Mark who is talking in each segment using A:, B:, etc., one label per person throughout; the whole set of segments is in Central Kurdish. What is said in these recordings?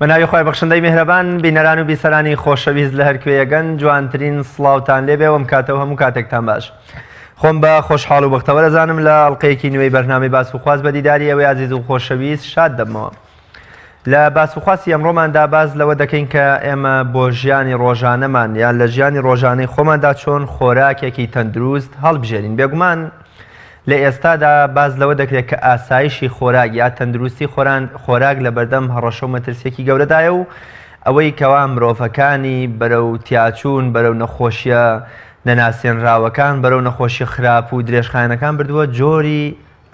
A: بە ناوی خوای بەخشندەی میهرەبان بینەران و بیسەرانی خۆشەویست لە هەرکوێیەگەن جوانترین سڵاوتان لێبێ وەم کاتە و هەموو کاتێکتان باش خۆم بە خۆشحاڵ و بەختەوەر ئەزانم لە ئەڵلقەیەکی نوێی بەرنامەی باس و خواست بە دیداری ئەوەی ئازیز و خۆشەویست شاد دەبمەوە لە باس و خواستی ئەمڕۆماندا باس لەوە دەکەین کە ئێمە بۆ ژیانی ڕۆژانەمان یان لە ژیانی ڕۆژانەی خۆماندا چۆن خۆراکێکی تەندروست هەڵبژێرین بێگومان لە ئێستادا باس لەوە دەکرێت کە ئاسایشی خۆراک یا تەندروستی خۆران خۆراک لە بەردەم هەڕەشە و مەترسیەکی گەورەدایە و ئەوەی کەوا مرۆڤەکانی بەرەو تیاچوون بەرەو نەخۆشیە نەناسێنراوەکان بەرەو نەخۆشی خراپ و درێژخایەنەکان بردووە جۆری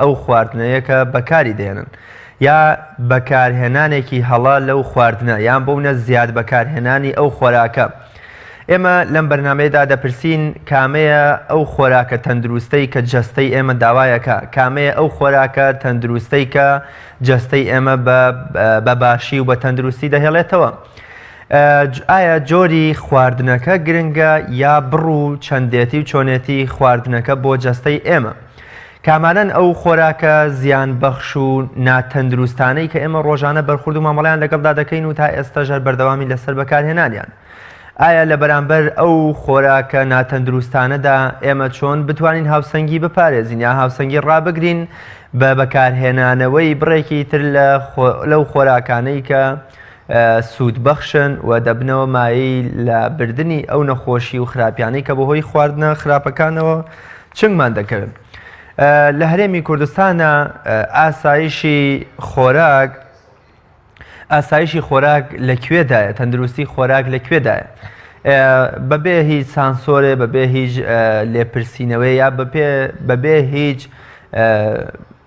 A: ئەو خواردنەیە کە بەکاری دەهێنن یا بەکارهێنانێکی هەڵە لەو خواردنە یان بۆ نموونە زیاد بەکارهێنانی ئەو خۆراکە. ئێمە لەم بەرنامەیەدا دەپرسین کامەیە ئەو خۆراکە تەندروستەی کە جەستەی ئێمە داوایەکە کامەیە ئەو خۆراکە تەندروستەی کە جەستەی ئێمە بە باشی و بە تەندروستی دەهێڵێتەوە. ئایا جۆری خواردنەکە گرنگە یا بڕ و چەندێتی و چۆنێتی خواردنەکە بۆ جەستەی ئێمە؟ کامانەن ئەو خۆراکە زیان بەخش و ناتەندروستانەی کە ئێمە ڕۆژانە بەرخورد و مامەڵەیان لەگەڵدا دەکەین و تا ئێستاش هەر بەردەوامین لەسەر بەکارهێنانیان؟ ئایا لە بەرامبەر ئەو خۆراکە ناتەندروستانەدا ئێمە چۆن بتوانین هاوسەنگی بپارێزین یا هاوسەنگی ڕابگرین بە بەکارهێنانەوەی بڕێکی تر لە لەو خۆراکانەی کە سوودبەخشن و دەبنەوە مایەی لە بردنی ئەو نەخۆشی و خراپیانەی کە بەهۆی خواردنە خراپەکانەوە چنگمان دەکەوێت. لە هەرێمی کوردستانە ئاسایشی خۆراک ئاسایشی خۆراک لە کوێدایە تەندروستی خۆراک لە کوێدایە بەبێ هیچ سانسۆرێ بەبێ هیچ لێپرسینەوەی یا بەبێ هیچ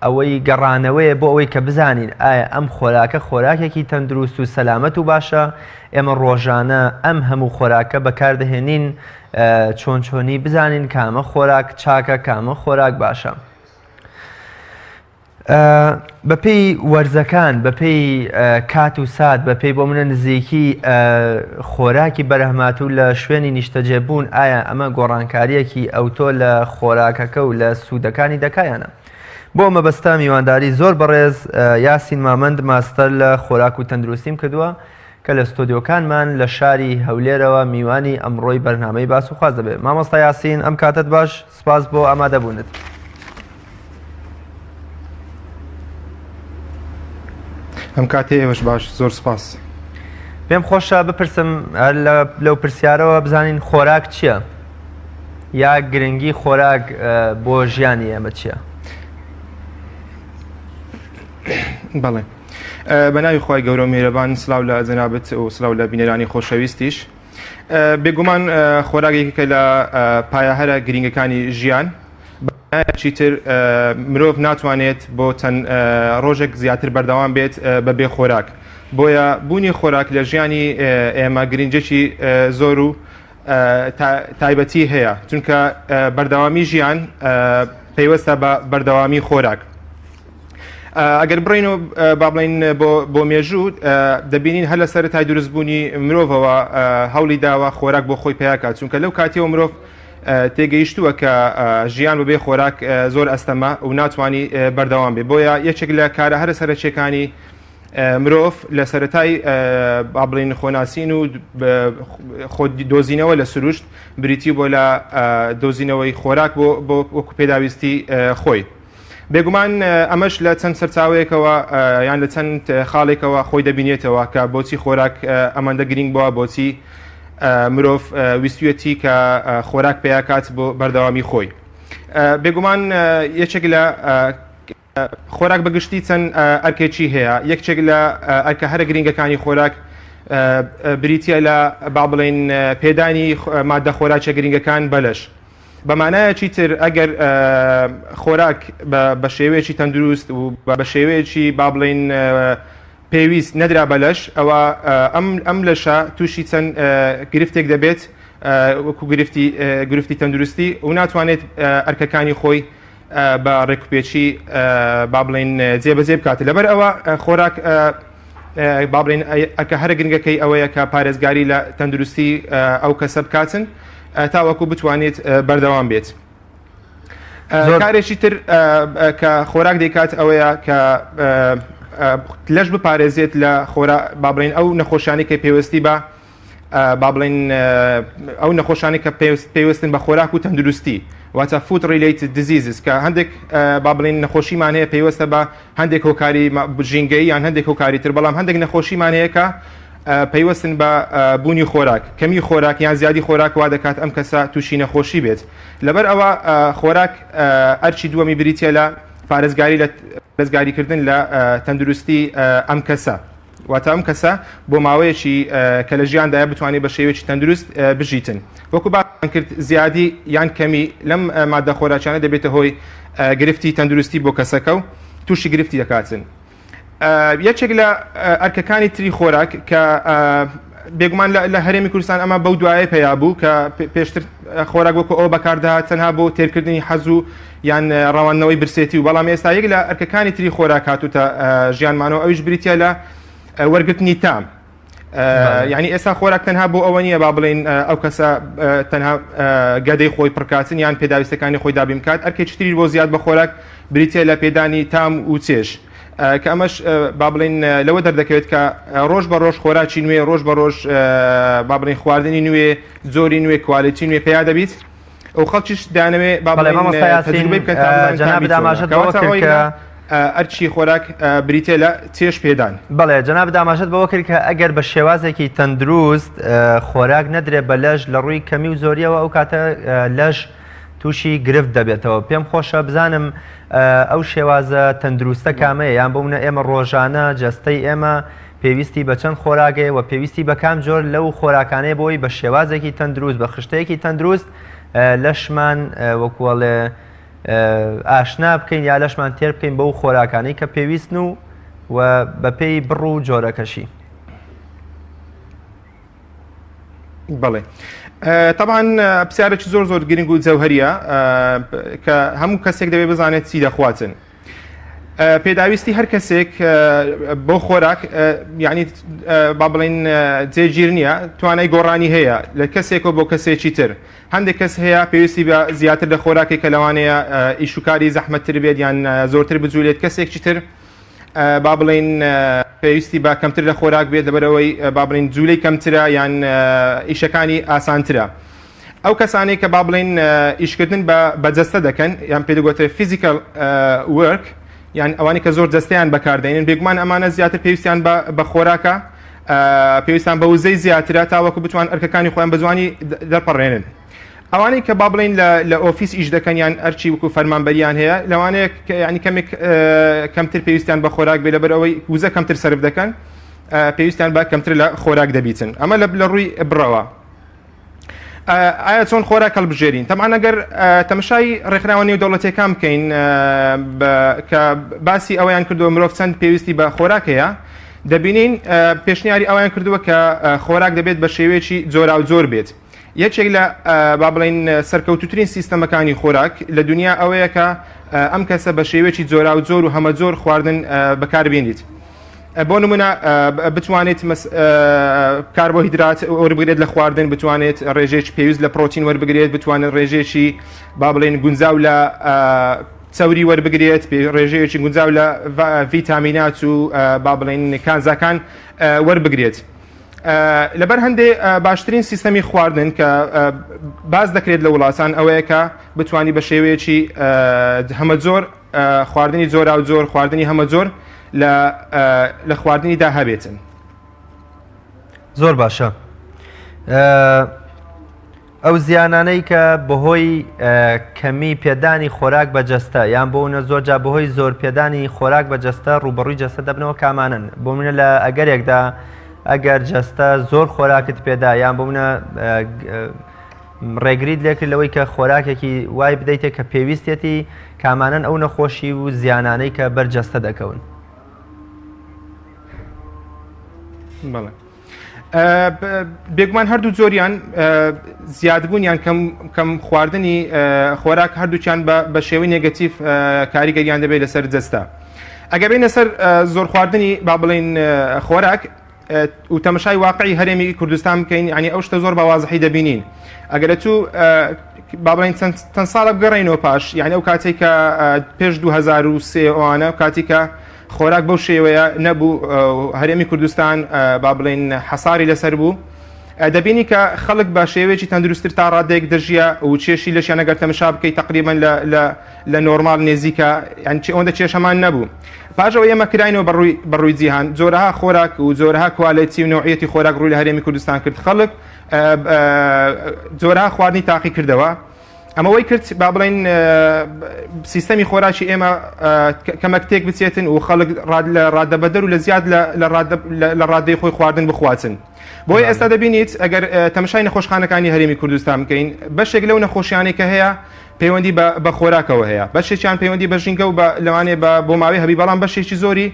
A: ئەوەی گەڕانەوەیە بۆ ئەوەی کە بزانین ئایا ئەم خۆراکە خۆراکێکی تەندروست و سەلامەت و باشە ئێمە ڕۆژانە ئەم هەموو خۆراکە بەکاردەهێنین چۆن چۆنی بزانین کامە خۆراک چاکە کامە خۆراک باشە. بەپێی وەرزەکان بەپێی کات و سات بەپێی بۆ منە نزیکی خۆراکی بەرهەماتوو لە شوێنی نیشتەجێبوون ئایا ئەمە گۆڕانکاریەکی ئەوتۆ لە خۆراکەکە و لە سوودەکانی دەکایانە بۆ مەبەستە میوانداری زۆر بەڕێز یاسین مامەند ماستەر لە خۆراک و تەندروستیم کردووە کە لە ستۆدیۆکانمان لە شاری هەولێرەوە میوانی ئەمڕۆی بەرنامەی باس و خواست دەبێت مامۆستا یاسین ئەم کاتت باش سپاس بۆ ئامادەبوونت.
B: ئەم کاتێ ئێوەش باش زۆر سپاس.
A: پێم خۆشە بپرسم لەو پرسیارەوە بزانین خۆراک چییە؟ یا گرنگی خۆراک بۆ ژیانی ئێمە چییە؟
B: بەڵێ بە ناوی خوای گەورە و میهرەبان سلااو لە جەنابت و سلااو لە بینەرانی خۆشەویستیش بێگومان خۆراک یەکێکە لە پایە هەرە گرینگەکانی ژیان چیتر مرۆڤ ناتوانێت بۆ چەند ڕۆژێک زیاتر بەردەوام بێت بە بێ خۆراک بۆیە بوونی خۆراک لە ژیانی ئێمە گرنگێکی زۆر و تایبەتی هەیە چونکە بەردەوامی ژیان پەیوەستە بە بەردەوامی خۆراک. ئەگەر بڕین و با بڵین بۆ مێژوو دەبینین هەر لە سەرەتای دروستبوونی مرۆڤەوە هەوڵی داوە خۆراک بۆ خۆی پیاکات چونکە لەو کاتیەوە مرۆڤ تێگەیشتووە کە ژیان بەبێ خۆراک زۆر ئەستەمە و ناتوانانی بەردەوام بێ بۆیە یەکێک لە کارە هەرە سەرەکیەکانی مرۆڤ لە سەرەتای با بڵین خۆناسین و خۆ دۆزینەوە لە سروشت بریتی بۆ لە دۆزینەوەی خۆراک بۆ وەکو پێداویستی خۆی. بێگومان ئەمەش لە چەند سەرچاوەیەکەوە یان لە چەند خاڵێکەوە خۆی دەبینێتەوە کە بۆچی خۆراک ئەمەندە گرنگ بووە بۆچی مرۆڤ ویستویەتی کە خۆراک پیاکات بۆ بەردەوامی خۆی بێگومان یەکێک لە خۆراک بەگشتی چەند ئەرکێکی هەیە یەکێک لە ئەرکە هەرە گرنگەکانی خۆراک بریتە لە با بڵین پێدانی مادە خۆراکە گرنگەکان بەلەش بە مانایەکی تر ئەگەر خۆراک بە شێوەیەکی تەندروست و بە شێوەیەکی با بڵین پێویست نەدرا بە لەش ئەوە ئەم ئەم لەشە تووشی چەند گرفتێک دەبێت وەکو گرفتی گرفتی تەندروستی و ناتوانێت ئەرکەکانی خۆی بە ڕێکوپێکی با بڵین جێبەجێ بکات لەبەر ئەوە خۆراک با بڵێین ئەرکە هەرە گرنگەکەی ئەوەیە کە پارێزگاری لە تەندروستی ئەو کەسە بکاتن تاوەکو بتوانێت بەردەوام بێت. کارێکی تر کە خۆراک دەیکات ئەوەیە کە لەش بپارێزێت لە خۆرا با بڵێین ئەو نەخۆشیانەی کە پەیوەستی بە با بڵێین ئەو نەخۆشانەی کە پەیوەستن بە خۆراک و تەندروستی واتە food related diseases کە هەندێک با بڵێین نەخۆشیمان هەیە پەیوەستە بە هەندێک هۆکاری ژینگەیی یان هەندێک هۆکاری تر بەڵام هەندێک نەخۆشیمان هەیە کە پەیوەستن بە بوونی خۆراک کەمی خۆراک یان زیادی خۆراک وا دەکات ئەم کەسە تووشی نەخۆشی بێت لەبەر ئەوە خۆراک ئەرکی دووەمی بریتە لە پارێزگاری لە پارێزگاریکردن لە تەندروستی ئەم کەسە واتە ئەم کەسە بۆ ماوەیەکی کە لە ژیاندایە بتوانێت بە شێوەیەکی تەندروست بژیتن. وەکو باسمان کرد زیادی یان کەمی لەم مادە خۆراکیانە دەبێتە هۆی گرفتی تەندروستی بۆ کەسەکە و تووشی گرفتی دەکاتن. یەکێک لە ئەرکەکانی تری خۆراک کە بێگومان لە هەرێمی کوردستان ئەمە بەو دوایە پەیا بوو کە پێشتر خۆراک وەکو ئەوە بەکاردەهات تەنها بۆ تێرکردنی حەز و یان ڕەواندنەوەی برسێتی و بەڵام ئێستا یەک لە ئەرکەکانی تری خۆراک هاتووتە ژیانمانەوە ئەویش بریتە لە وەرگرتنی تام. یعنی ئێستا خۆراک تەنها بۆ ئەوە نییە با بڵین ئەو کەسە تەنها گەدەی خۆی پڕکاتن یان پێداویستەکانی خۆی دابین بکات ئەرکێکی تری بۆ زیاد بە خۆراک بریتە لە پێدانی تام و چێژ. کە ئەمەش با بڵین لەوە دەردەکەوێت کە ڕۆژ بە ڕۆژ خۆراکی نوێ ڕۆژ بە ڕۆژ با بڵین خواردنی نوێ جۆری نوێ quality نوێ پیا دەبیت ئەو خەڵکیش دانەوێ با
A: بەڵێ
B: بڵێین
A: مامۆستا یاسین
B: تەجروبەی بکەن تا بزانن
A: جەنابت
B: تامی چۆنە
A: ئاماژەت بەوە
B: کەواتە
A: کرد
B: ئەوەی
A: کە
B: لە ئەرکی خۆراک بریتیە لە چێژ پێدان.
A: بەڵێ جەنابت ئاماژەت بەوە کرد کە ئەگەر بە شێوازێکی تەندروست خۆراک نەدرێ بە لەش لە ڕووی کەمی و زۆریەوە ئەو کاتە لەش تووشی گرفت دەبێتەوە پێم خۆشە بزانم ئەو شێوازە تەندروستە کامەیە یان بۆ منە ئێمە ڕۆژانە جەستەی ئێمە پێویستی بە چەند خۆراکەیە و پێویستی بە کام جۆر لەو خۆراکانەیە بۆی بە شێوازێکی تەندروست بە خشتەیەکی تەندروست لەشمان وەکوەڵێ ئاشنا بکەین یا لەشمان تێر بکەین بەو خۆراکانەی کە پێویستن و و بەپێی بڕ و جۆرەکەشی.
B: بەڵێ تەبعەن پرسیارێکی زۆر زۆر گرنگ و جەوهریە کە هەموو کەسێک دەبێت بزانێت چی دەخواتن. پێداویستی هەر کەسێک بۆ خۆراک یعنی با بڵین جێگیر نییە توانای گۆڕانی هەیە لە کەسێکەوە بۆ کەسێکی تر هەندێک کەس هەیە پێویستی بە زیاتر لە خۆراکێک کە لەوانەیە ئیشوکاری زەحمەتتر بێت یان زۆرتر بجولێت کەسێکی تر با بڵین پێویستی بە کەمتر لە خۆراک بێت لەبەرەوەی با بڵین جوولەی کەمترە یان ئیشەکانی ئاسانترە. ئەو کەسانەی کە با بڵێین ئیشکردن بە جەستە دەکەن یان پێ دەگوترێت physical work یان ئەوانەی کە زۆر جەستەیان بەکاردێنن بێگومان ئەمانە زیاتر پێویستیان بە خۆراکە پێویستان بە وزەی زیاترە تاوەکو بتوان ئەرکەکانی خۆیان بە جوانی دەرپەڕێنن ئەوانەی کە با بڵین لە ئۆفیس ئیش دەکەن یان ئەرچی وەکو فەرمانبەریان هەیە لەوانەیە ینی کەمێک کەمتر پێویستیان بە خۆراک بێ لەبەر ئەوەی وزە کەمتر سەرف دەکەن پێویستیان بە کەمتر لە خۆراک دەبیتن ئەمە لە ڕووی بڕەوە ئایا چۆن خۆراک هەڵبژێرین؟ تەبعەن ئەگەر تەمەشای ڕێکخراوە نێودەوڵەتیەکان بکەین کە باسی ئەوەیان کردووە مرۆڤ چەند پێویستی بە خۆراک هەیە دەبینین پێشنیاری ئەویان کردووە کە خۆراک دەبێت بە شێوەیەکی جۆراوجۆر بێت یەکێک لە با بڵین سەرکەوتوترین سیستەمەکانی خۆراک لە دنیا ئەوەیە کە ئەم کەسە بە شێوەیەکی جۆراوجۆر و هەمەجۆر خواردن بەکاربێنیت. بۆ نمونە بتوانێت کاربۆهیدرات وەربگرێت لە خواردن بتوانێت ڕێژەیەکی پێویست لە پرۆتین وەربگرێت بتوانێت ڕێژەیەکی با بڵێن گونجاو لە چەوری وەربگرێت ڕێژەیەکی گونجاو لە ڤیتامینات و با بڵێن کانزاکان وەربگرێت. لەبەر هەندێ باشترین سیستەمی خواردن کە باز دەکرێت لە وڵاتان ئەوەیە کە بتانی بە شێوەیەکی هەمەجۆر خواردنی جۆراوجۆر، خواردنی هەمەجۆر لە لە خواردنیدا هەبێتن.
A: زۆر باشە. ئەو زیانانەی کە بەهۆی کەمی پێدانی خۆراک بە جەستە یان بۆ منە زۆر جا بەهۆی زۆر پێدانی خۆراک بە جەستە ڕوبەڕووی جەستە دەبنەوە کامانن بۆ منە لە ئەگەرێکدا ئەگەر جەستە زۆر خۆراکت پێدا یان بۆ منە ڕێگریت لێکرد لەوەی کە خۆراکێکی وای بدەیتێ کە پێویستیەتی، کامانەن ئەو نەخۆشی و زیانانەی کە بەر جەستە دەکەون؟
B: بەڵێ. بێگومان هەردوو جۆریان زیادبوون یان کەم خواردنی خۆراک هەردووکیان بە شێوەی negative کاریگەریان دەبێت لەسەر جەستە. ئەگەر بێینە سەر زۆر خواردنی با بڵێین خۆراک و تەمەشای واقعی هەرێمی کوردستان بکەین یعنی ئەو شتە زۆر بە وازحی دەبینین ئەگەر تو با بڵێین چەند ساڵە بگەڕێینەوە پاش یعنی ئەو کاتێک کە پێش 2023 ئەوانە کاتی کە خۆراک بەو شێوەیە نەبوو هەرێمی کوردستان با بڵێین حەساری لەسەر بوو دەبینی کە خەڵک بە شێوەیەکی تەندروستتر تا ڕادەیەک دەژیا و چێشی لەشیان ئەگەر تەمەشا بکەی تقریبا لە لە لە نۆرمال نێزیکە یان چی ئەوەندە کێشەمان نەبوو پاش ئەوەی ئێمە کراینەوە بەڕووی بەڕووی جیهان جۆرەها خۆراک و جۆرەها quality و نەوعیەتی خۆراک ڕووی لە هەرێمی کوردستان کرد خەڵک جۆرەها خواردنی تاقی کردەوە ئەمە وەی کرد با بڵێین سیستەمی خۆراکی ئێمە کەمەک تێک بچێتن و خەڵک لە ڕادەبەدەر و لە زیاد لە ڕادەی خۆی خواردن بخواتن. بۆیە ئێستا دەبینیت ئەگەر تەمەشای نەخۆشخانەکانی هەرێمی کوردستان بکەین بەشێک لەو نەخۆشیانەی کە هەیە پەیوەندی بە خۆراکەوە هەیە بەشێکیان پەیوەندی بە ژینگە و لەوانەیە بە بۆ ماوەی هەبی بەڵام بەشێکی زۆری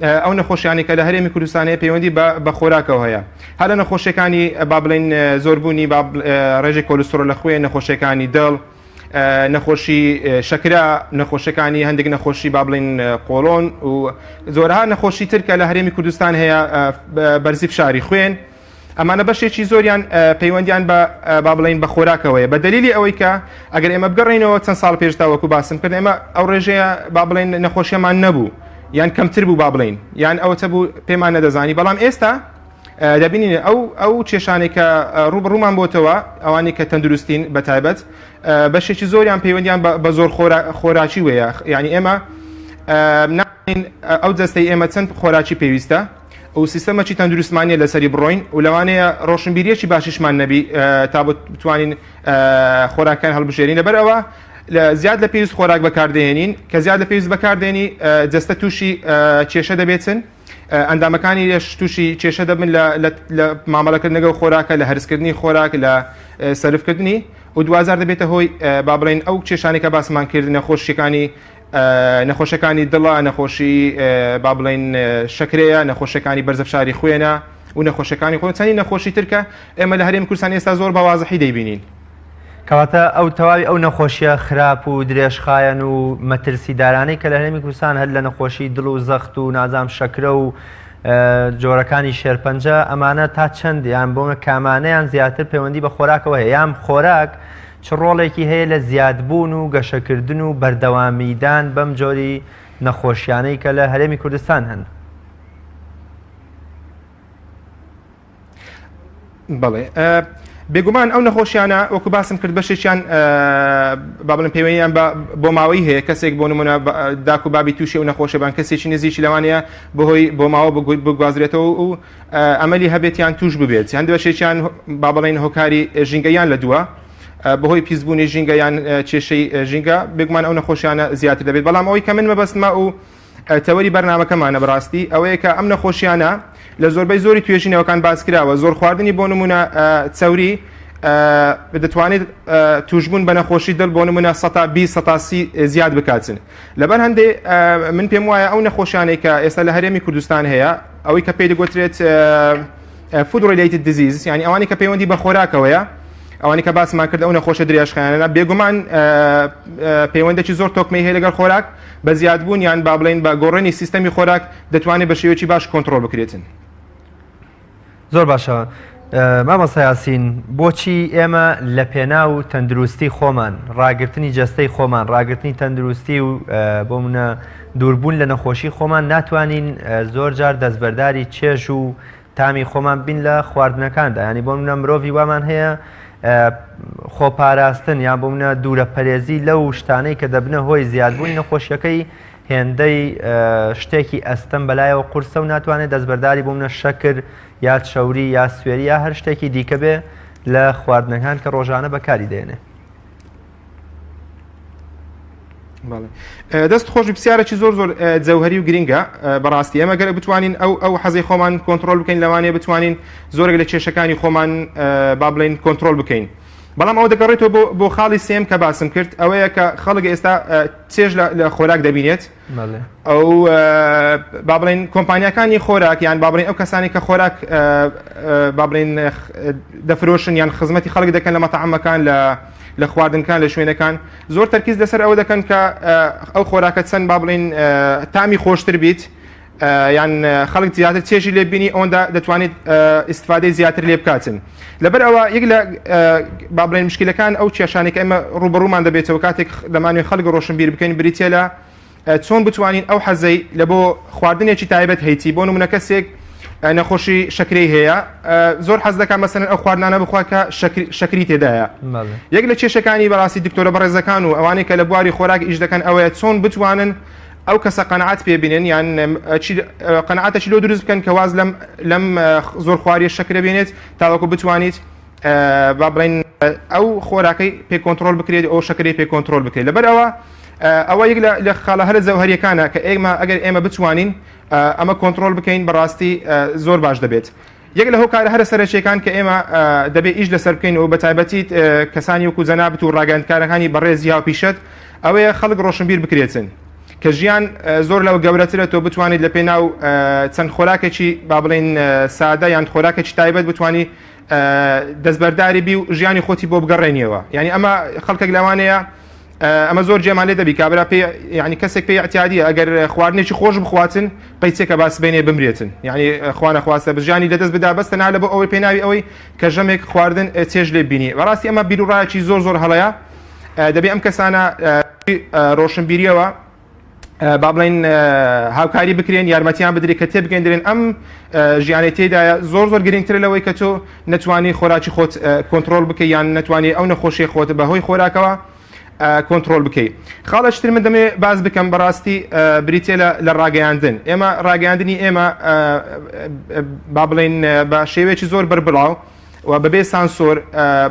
B: ئەو نەخۆشیانەی کە لە هەرێمی کوردستان هەیە پەیوەندی بە خۆراکەوە هەیە هەر لە نەخۆشیەکانی با بڵێین زۆربوونی با ڕێژەی کۆلسترۆل لە خوێن نەخۆشیەکانی دڵ نەخۆشی شەکرە نەخۆشەکانی هەندێک نەخۆشی با بڵین قۆڵۆن و زۆرها نەخۆشی تر کە لە هەرێمی کوردستان هەیە بەرزی فشاری خوێن ئەمانە بەشێکی زۆریان پەیوەندیان بە با بڵین بە خۆراکەوەیە بە دلیلی ئەوەی کە ئەگەر ئێمە بگەڕێینەوە چەند ساڵ پێشتا وەکو باسم کرد ئێمە ئەو ڕێژەیە با بڵین نەخۆشیەمان نەبوو یان کەمتر بوو با بڵین یان ئەوەتە بوو پێمان نەدەزانی بەڵام ئێستا دەبینین ئەو ئەو کێشانێک کە ڕووبڕوومان بۆتەوە ئەوانی کە تەندروستین بە تایبەت بەشێکی زۆریان پەیوەندیان بە زۆر خۆراکی وەیە یعنی ئێمە ئەو جەستەی ئێمە چەند خۆراکی پێویستە و سیستەمەکی تەندروستمان نیە لەسەری بڕۆین و لەوانەیە ڕۆشنبیریەکی باشیشمان نەبی تا بتوانین خۆراکەکان هەڵبژێرین لەبەر ئەوە زیاد لە پێویست خۆراک بەکاردێنین کە زیاد لە پێویست بەکاردێنی جەستە تووشی کێشە دەبێتن ئەندامەکانی لەش تووشی کێشە دەبن لە مامەڵەکردن لەگەڵ خۆراکە لە هەرسکردنی خۆراک لە سەرفکردنی و دوازار دەبێتە هۆی با بڵێن ئەو کێشانێک کە باسمان کرد نەخۆشیەکانی نەخۆشەکانی دڵە، نەخۆشی با بڵێین شەکرەیە، نەخۆشیەکانی بەرزەفشاری خوێنە و نەخۆشیەکانی خۆ چەندین نەخۆشی تر کە ئێمە لە هەرێمی کوردستان ئێستا زۆر بە وازحی دەیبینین.
A: کەواتە ئەو تەواوی ئەو نەخۆشیە خراپ و درێژخایەن و مەترسیدارانەی کە لە هەرێمی کوردستان هەر لە نەخۆشی دڵ و زەخت و نازام شەکرە و جۆرەکانی شێرپەنجە ئەمانە تا چەند یان بۆ کامانەیان زیاتر پەیوەندی بە خۆراکەوە هەیە یان خۆراک چ ڕۆڵێکی هەیە لە زیادبوون و گەشەکردن و بەردەوامیدان بەم جۆری نەخۆشیانەی کە لە هەرێمی کوردستان هەن؟
B: بەڵێ بێگومان ئەو نەخۆشیانە وەکو باسم کرد بەشێکیان با بڵێم پەیوەندیان بە بۆ ماوەی هەیە کەسێک بۆ نمونە داک و بابی تووشی ئەو نەخۆشە بان کەسێکی نزیکی لەوانەیە بەهۆی بۆ ماوە بگوازرێتەوە و ئەمەلی هەبێت یان توش ببێت هەندێک بەشێکیان با بڵێین هۆکاری ژینگەیان لە دووە بەهۆی پیسبوونی ژینگە یان کێشەی ژینگە بێگومان ئەو نەخۆشیانە زیاتر دەبێت بەڵام ئەوەی کە من مەبەستمە و تەوەری بەرنمەکەمانە بەڕاستی ئەوەیە کە ئەم نەخۆشیانە لە زۆربەی زۆری توێژینەوەکان باس کراوە زۆر خواردنی بۆ نمونە چەوری دەتوانێت توشبوون بە نەخۆشی دڵ بۆ نمونە 120 زیاد بکاتن لەبەر هەندێ من پێم وایە ئەو نەخۆشیانەی کە ئێستا لە هەرێمی کوردستان هەیە ئەوەی کە پێی دەگوترێت food related disease یعنی ئەوانی کە پەیوەندی بە خۆراکەوەیە ئەوانی کە باسمان کرد ئەو نەخۆشە درێژخایەنە بێگومان پەیوەندێکی زۆر تۆکمەی هەیە لەگەڵ خۆراک بە زیادبوون یان با بڵێین بە گۆڕێنی سیستەمی خۆراک دەتوانێت بە شێوەیەکی باش کۆنتڕۆڵ بکرێتن.
A: زۆر باشە مامۆستا یاسین بۆچی ئێمە لە پێناو تەندروستی خۆمان ڕاگرتنی جەستەی خۆمان ڕاگرتنی تەندروستی و بۆ منە دووربوون لە نەخۆشی خۆمان ناتوانین زۆر جار دەستبەرداری چێژ و تامی خۆمان بین لە خواردنەکاندا ینی بۆ منە مرۆڤی وامان هەیە خۆپاراستن یان بۆ منە دوورە پەرێزی لەو شتانەی کە دەبنە هۆی زیادبوونی نەخۆشیەکەی هێندەی شتێکی ئەستەم بەلایەوە قورسە و ناتوانێت دەستبەرداری بۆ منە شەکر یا چەوری یا سوێری یا هەر شتێکی دیکە بێ لە خواردنەکان کە ڕۆژانە بەکاری دێنێ.
B: دەست خۆش پرسیارێکی زۆر زۆر جەوهری و گرنگە بەڕاستی ئێمە گەر بتوانین ئەو ئەو حەزی خۆمان کۆنتترۆل بکەین لەوانەیە بتوانین زۆرێک لە کێشەکانی خۆمان با بڵین کۆنتترۆل بکەین بەڵام ئەوە دەگەڕێتەوە بۆ بۆ خاڵی سێم کە باسم کرد ئەوەیە کە خەڵک ئێستا چێژ لە خۆراک دەبینێت ئەو با بڵێن کۆمپانیاکانی خۆراک یان با بڵێن ئەو کەسانی کە خۆراک با بڵێن دەفرۆشن یان خزمەتی خەڵک دەکەن لە مەتعەمەکان لە لە خواردنکان لە شوێنەکان زۆر تەرکیز لەسەر ئەوە دەکەن کە ئەو خۆراکە چەند با بڵێن تامی خۆشتر بیت یان خەڵک زیاتر چێژی لێ بینی ئەوەندە دەتوانێت ئیسفادەی زیاتر لێ بکاتن لەبەر ئەوە یەک لە با بڵێن مشکلەکان ئەو کێشانێک ئێمە ڕوبەڕوومان دەبێتەوە کاتێک دەمانوێت خەڵک ڕۆشنبیر بکەین بریتە لە چۆن بتوانین ئەو حەزەی لە بۆ خواردنێکی تایبەت هەیتی بۆ نمونە کەسێک نەخۆشی شەکرەی هەیە زۆر حەز دەکات مەسەن ئەو خواردنانە بخوا کە شەکری تێدایە یەک لە کێشەکانی بەڕاستی دکتۆرە بەڕێزەکان و ئەوانەی کە لە بواری خۆراک ئیش دەکەن ئەوەیە چۆن بتوانن ئەو کەسە قەنەعات پێبینن یان قەنەعاتەکی لۆ دروست بکەن کە واز لەم لەم زۆر خواریە شەکرە بێنێت تاوەکو بتوانیت با بڵێن ئەو خۆراکەی پێ کۆنتترۆل بکرێت ئەو شەکرەی پێ کۆنتترۆل بکرێت لەبەر ئەوە ئەوە یەک لە خاڵە هەرە جەوهەریەکانە کە ئێمە ئەگەر ئێمە بتوانین ئەمە کۆنتترۆل بکەین بەڕاستی زۆر باش دەبێت. یەک لە هۆکارە هەرە سەرەکیەکان کە ئێمە دەبێ ئیش لەسەر بکەین و بە تایبەتی کەسانی وەکو جەنابت و ڕاگەیاندکارەکانی بەڕێزی هاوپیشەت ئەوەیە خەڵک ڕۆشنبیر بکرێتن کە ژیان زۆر لەوە گەورەترە تۆ بتوانیت لە پێناو چەند خۆراکێکی با بڵێین سادە یان خۆراکێکی تایبەت بتوانی دەستبەرداری بی و ژیانی خۆتی بۆ بگەڕێنیەوە یعنی ئەمە خەڵکێک لەوانەیە ئەمە زۆر جێمان لێ دەبی کابرا پێ یعنی کەسێک پێی اعتیادیە ئەگەر خواردنێکی خۆش بخواتن قەیچێکە با سبەینێ بمرێتن یعنی خوا نەخواستە بژیانی لەدەست بدا بەس تەنها لە بۆ ئەوەی پێناوی ئەوەی کە ژەمێک خواردن چێژ لێ بینی بەڕاستی ئەمە بیروڕایەکی زۆر زۆر هەڵەیە دەبێ ئەم کەسانە ڕۆشنبیریەوە با بڵێین هاوکاری بکرێن یارمەتیان بدرێت کە تێبگەندرێن ئەم ژیانەی تێدایە زۆر زۆر گرنگترە لەوەی کە تۆ نەتوانی خۆراکی خۆت کۆنتترۆل بکەی یان نەتوانی ئەو نەخۆشی خۆت بەهۆی خۆراکەوە کۆنتترۆل بکەیت خاڵەشتر من دەمێ باز بکەم بەڕاستی بریتە لە ڕاگەیاندن ئێمە ڕاگەیاندنی ئێمە با بڵین بە شێوەیەکی زۆر بەربڵاو و بەبێ سانسۆر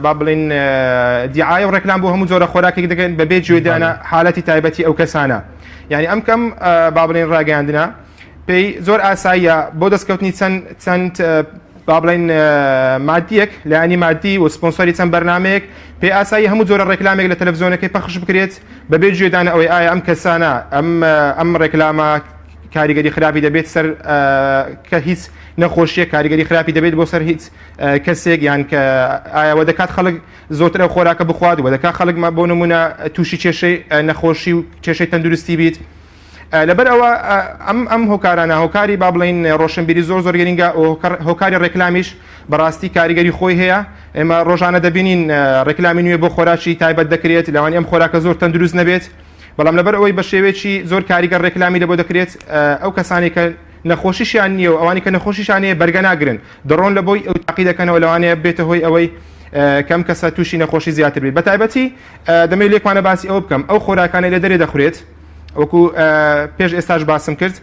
B: با بڵێین دیعایە و ڕێکلام بۆ هەموو جۆرە خۆراکێک دەکەن بەبێ گوێدانە حالەتی تایبەتی ئەو کەسانە یعنی ئەم کەم با بڵێن ڕاگەیاندنە پێی زۆر ئاساییە بۆ دەستکەوتنی چەند چەند با بڵێن مادیەک لایەنی مادی و سپۆنسەری چەند بەرنمەیەک پێ ئاسایی هەموو جۆرە ڕێکلامێک لە تەلەڤزیۆنەکەی پەخش بکرێت بەبێ گوێدانە ئەوەی ئایا ئەم کەسانە ئەم ئەم ڕێکلامە کاریگەری خراپی دەبێت سەر کە هیچ نەخۆشیە کاریگەری خراپی دەبێت بۆ سەر هیچ کەسێک یان کە ئایا دەکات خەڵک زۆرتر ئەو خۆراکە بخوات و دەکات خەڵک بۆ نمونە تووشی کێشەی نەخۆشی و کێشەی تەندروستی بیت لەبەر ئەوە ئەم ئەم هۆکارانە هۆکاری با بڵین ڕۆشنبیری زۆر زۆر گرنگە هۆکاری ڕێکلامیش بەڕاستی کاریگەری خۆی هەیە ئێمە ڕۆژانە دەبینین ڕێکلامی نوێ بۆ خۆراکی تایبەت دەکرێت لەوانی ئەم خۆراکە زۆر تەندروست نەبێت بەڵام لەبەر ئەوەی بە شێوەیەکی زۆر کاریگەر ڕێکلامی لەبۆ دەکرێت ئەو کەسانی کە نەخۆشیشیان نییە و ئەوانی کە نەخۆشیشان هەیە بەرگە ناگرن دەڕۆن لە بۆی ئەو تاقی دەکەنەوە لەوانەیە بێتە هۆی ئەوەی کەم کەسە تووشی نەخۆشی زیاتر بێت بەتایبەتی دەمەوێت لێکمانە باسی ئەوە بکەم ئەو خۆراکانەی لە دەرێ دەخورێت وەکو پێش ئێستاش باسم کرد